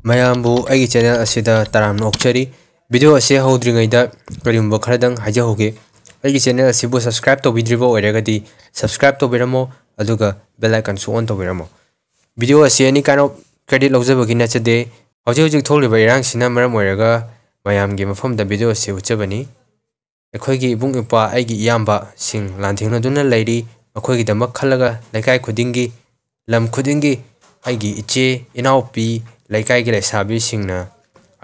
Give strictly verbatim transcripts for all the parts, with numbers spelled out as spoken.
ꯃꯌꯥꯝꯕꯨ ꯑꯩꯒꯤ ꯆꯦꯅꯦꯜ ꯑꯁꯤꯗ ꯇꯔꯥꯝꯅ ꯑꯣꯛꯆꯔꯤ꯫ ꯚꯤꯗꯤꯑꯣ ꯑꯁꯤ ꯍꯧꯗ꯭ꯔꯤꯉꯩꯗ ꯀꯔꯤꯒꯨꯝꯕ ꯈꯔꯗꯪ ꯍꯥꯏꯖꯍꯧꯒꯦ꯫ ꯑꯩꯒꯤ ꯆꯦꯅꯦꯜ ꯑꯁꯤꯕꯨ ꯁꯕꯁꯀ꯭ꯔꯥꯏꯕ ꯇꯧꯕꯤꯗ꯭ꯔꯤꯕ ꯑꯣꯏꯔꯒꯗꯤ ꯁꯕꯁꯀ꯭ꯔꯥꯏꯕ ꯇꯧꯕꯤꯔꯝꯃꯣ, ꯑꯗꯨꯒ ꯕꯦꯜ ꯑꯥꯏꯀꯟꯁꯨ ꯑꯣꯟ ꯇꯧꯕꯤꯔꯝꯃꯣ꯫ ꯚꯤꯗꯤꯑꯣ ꯑꯁꯤ any kind of credit ꯂꯧꯖꯕꯒꯤ ꯅꯠꯆꯗꯦ꯫ ꯍꯧꯖꯤꯛ ꯍꯧꯖꯤꯛ ꯊꯣꯛꯂꯤꯕ ꯏꯔꯥꯡꯁꯤꯅ ꯃꯔꯝ ꯑꯣꯏꯔꯒ ꯃꯌꯥꯝꯒꯤ ꯃꯐꯝꯗ ꯚꯤꯗꯤꯑꯣ ꯑꯁꯤ ꯎꯠꯆꯕꯅꯤ꯫ ꯑꯩꯈꯣꯏꯒꯤ ꯏꯕꯨꯡ ꯏꯄ꯭ꯋꯥ, ꯑꯩꯒꯤ ꯏꯌꯥꯝꯕꯁꯤꯡ ꯂꯥꯟꯊꯦꯡꯅꯗꯨꯅ ꯂꯩꯔꯤ꯫ ꯃꯈꯣꯏꯒꯤꯗꯃꯛ ꯈꯜꯂꯒ ꯂꯩꯀꯥꯏ ꯈꯨꯗꯤꯡꯒꯤ, ꯂꯝ ꯈꯨꯗꯤꯡꯒꯤ ꯑꯩꯒꯤ ꯏꯆꯦ, ꯏꯅꯥꯎꯄꯤ, ꯂꯩꯀꯥꯏꯒꯤ ꯂꯩꯁꯥꯕꯤꯁꯤꯡꯅ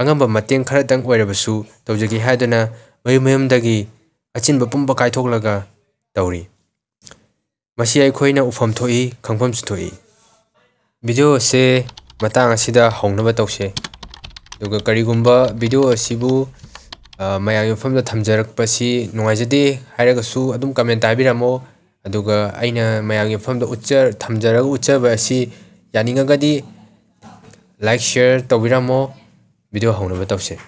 ꯑꯉꯝꯕ ꯃꯇꯦꯡ ꯈꯔꯇꯪ ꯑꯣꯏꯔꯕꯁꯨ ꯇꯧꯖꯒꯦ ꯍꯥꯏꯗꯨꯅ ꯃꯌꯨꯝ ꯃꯌꯨꯝꯗꯒꯤ ꯑꯆꯤꯟꯕ ꯄꯨꯝꯕ ꯀꯥꯏꯊꯣꯛꯂꯒ ꯇꯧꯔꯤ꯫ ꯃꯁꯤ ꯑꯩꯈꯣꯏꯅ ꯎꯐꯝ ꯊꯣꯛꯏ, ꯈꯪꯐꯝꯁꯨ ꯊꯣꯛꯏ꯫ ꯚꯤꯗꯤꯑꯣ ꯑꯁꯦ ꯃꯇꯥꯡ ꯑꯁꯤꯗ ꯍꯧꯅꯕ ꯇꯧꯁꯦ꯫ ꯑꯗꯨꯒ ꯀꯔꯤꯒꯨꯝꯕ ꯚꯤꯗꯤꯑꯣ ꯑꯁꯤꯕꯨ, ꯑ, ꯃꯌꯥꯝꯒꯤ ꯃꯐꯝꯗ ꯊꯝꯖꯔꯛꯄꯁꯤ ꯅꯨꯡꯉꯥꯏꯖꯗꯦ ꯍꯥꯏꯔꯒꯁꯨ ꯑꯗꯨꯝ ꯀꯃꯦꯟꯇ ꯍꯥꯏꯕꯤꯔꯝꯃꯣ꯫ ꯑꯗꯨꯒ ꯑꯩꯅ ꯃꯌꯥꯝꯒꯤ ꯃꯐꯝꯗ ꯎꯠꯆ-, ꯊꯝꯖꯔꯒ ꯎꯠꯆꯕ ꯑꯁꯤ ꯌꯥꯅꯤꯡꯉꯒꯗꯤ ꯂꯥꯏꯛ, ꯁꯤꯌꯔ ꯇꯧꯕꯤꯔꯝꯃꯣ꯫ ꯚꯤꯗꯤꯑꯣ ꯍꯧꯅꯕ ꯇꯧꯁꯦ꯫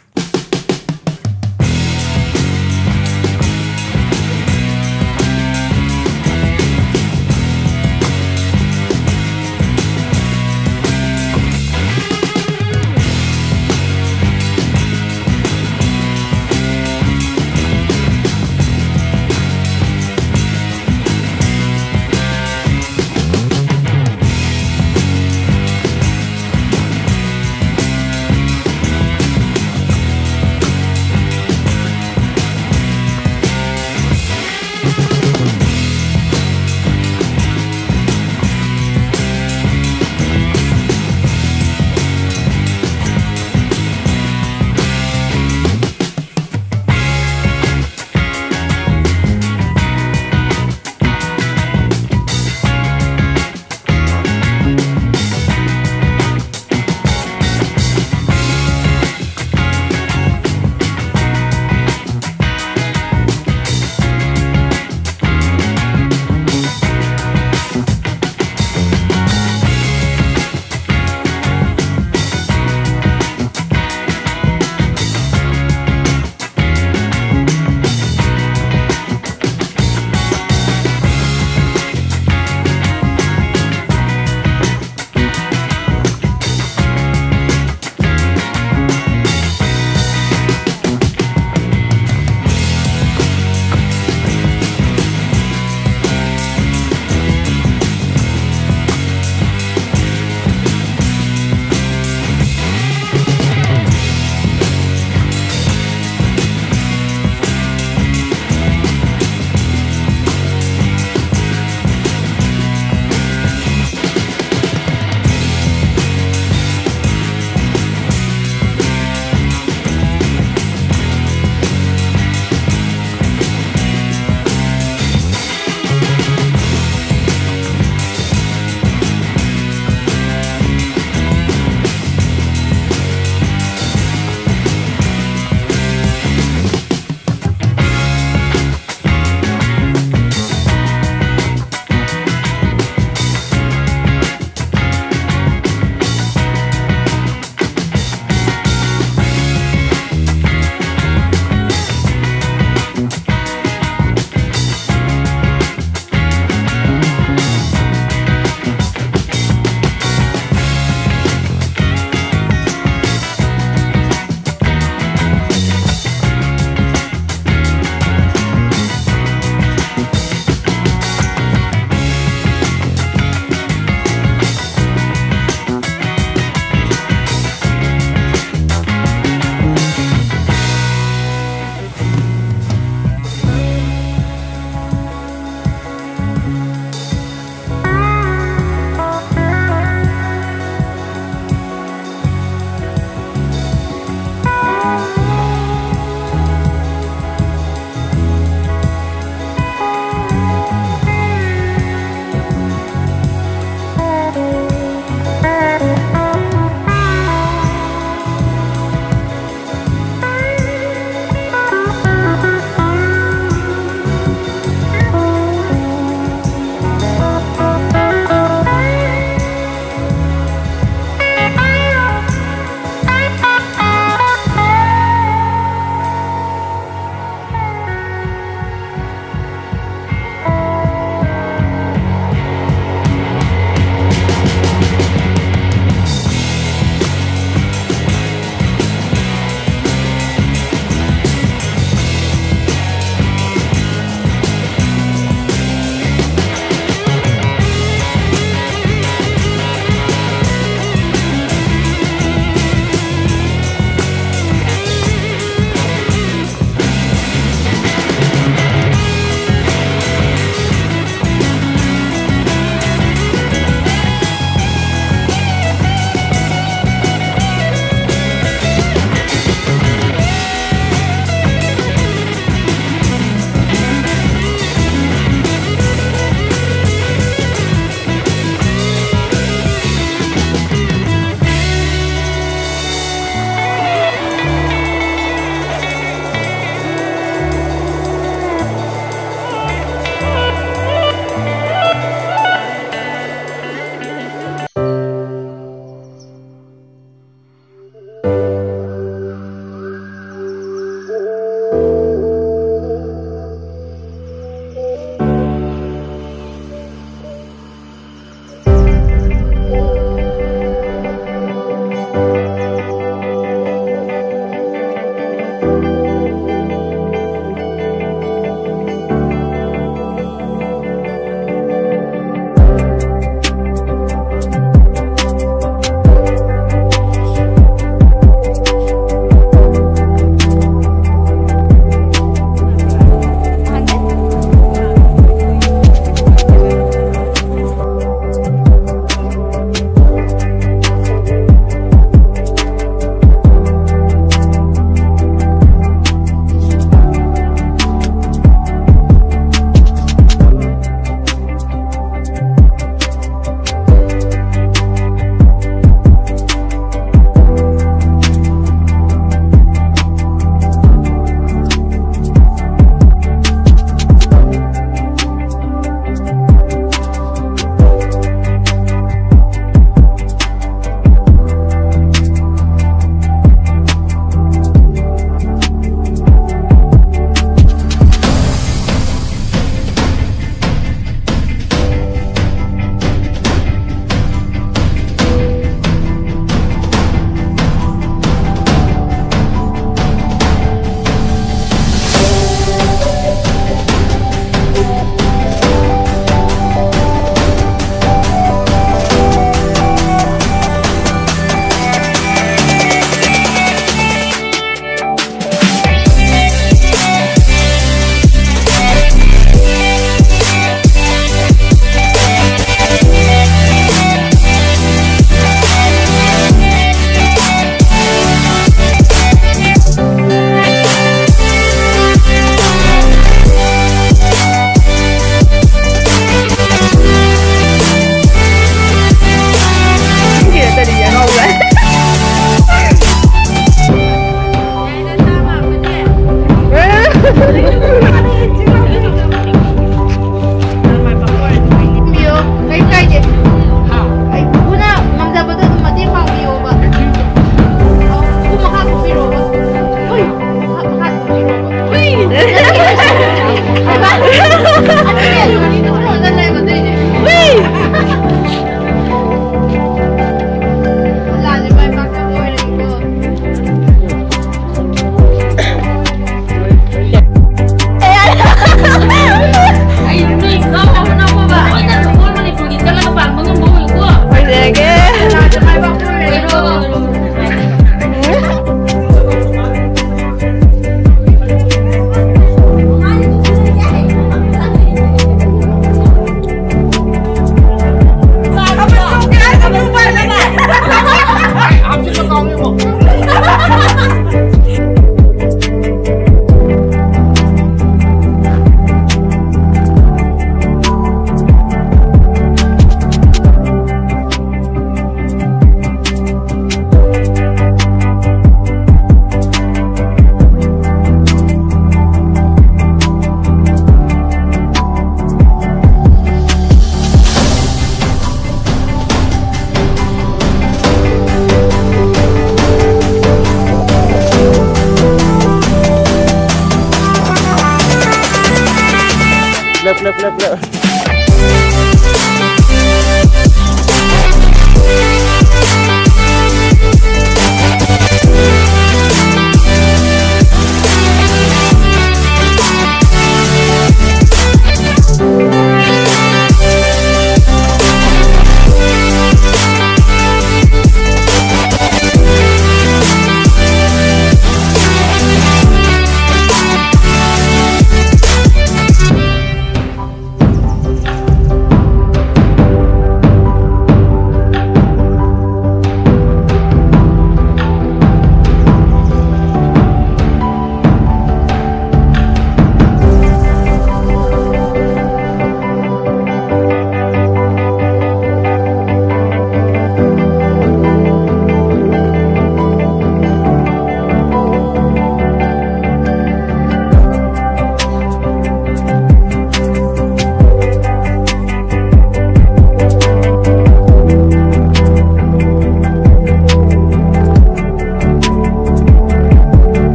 ꯄꯨꯂꯞ, ꯄꯨꯂꯞ, ꯄꯨꯂꯞ꯫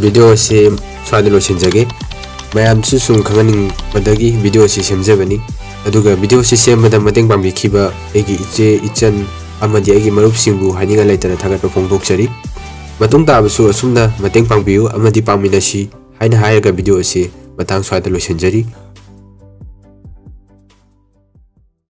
ꯚꯤꯗꯤꯑꯣ ꯑꯁꯤ ꯁ꯭ꯋꯥꯏꯗ ꯂꯣꯏꯁꯤꯟꯖꯒꯦ꯫ ꯃꯌꯥꯝꯁꯨ ꯁꯨꯝ ꯈꯪꯍꯟꯅꯤꯡꯕꯗꯒꯤ ꯚꯤꯗꯤꯑꯣ ꯑꯁꯤ ꯁꯦꯝꯖꯕꯅꯤ꯫ ꯑꯗꯨꯒ ꯚꯤꯗꯤꯑꯣ ꯑꯁꯤ ꯁꯦꯝꯕꯗ ꯃꯇꯦꯡ ꯄꯥꯡꯕꯤꯈꯤꯕ ꯑꯩꯒꯤ ꯏꯆꯦ, ꯏꯆꯟ ꯑꯃꯗꯤ ꯑꯩꯒꯤ ꯃꯔꯨꯞꯁꯤꯡꯕꯨ ꯍꯥꯏꯅꯤꯡꯉꯥꯏ ꯂꯩꯇꯅ ꯊꯥꯒꯠꯄ ꯐꯣꯡꯗꯣꯛꯆꯔꯤ꯫ ꯃꯇꯨꯡ ꯇꯥꯕꯁꯨ ꯑꯁꯨꯝꯅ ꯃꯇꯦꯡ ꯄꯥꯡꯕꯤꯌꯨ ꯑꯃꯗꯤ ꯄꯥꯡꯃꯤꯟꯅꯁꯤ ꯍꯥꯏꯅ ꯍꯥꯏꯔꯒ ꯚꯤꯗꯤꯑꯣ ꯑꯁꯤ ꯃꯇꯥꯡ ꯁ꯭ꯋꯥꯏꯗ ꯂꯣꯏꯁꯤꯟꯖꯔꯤ꯫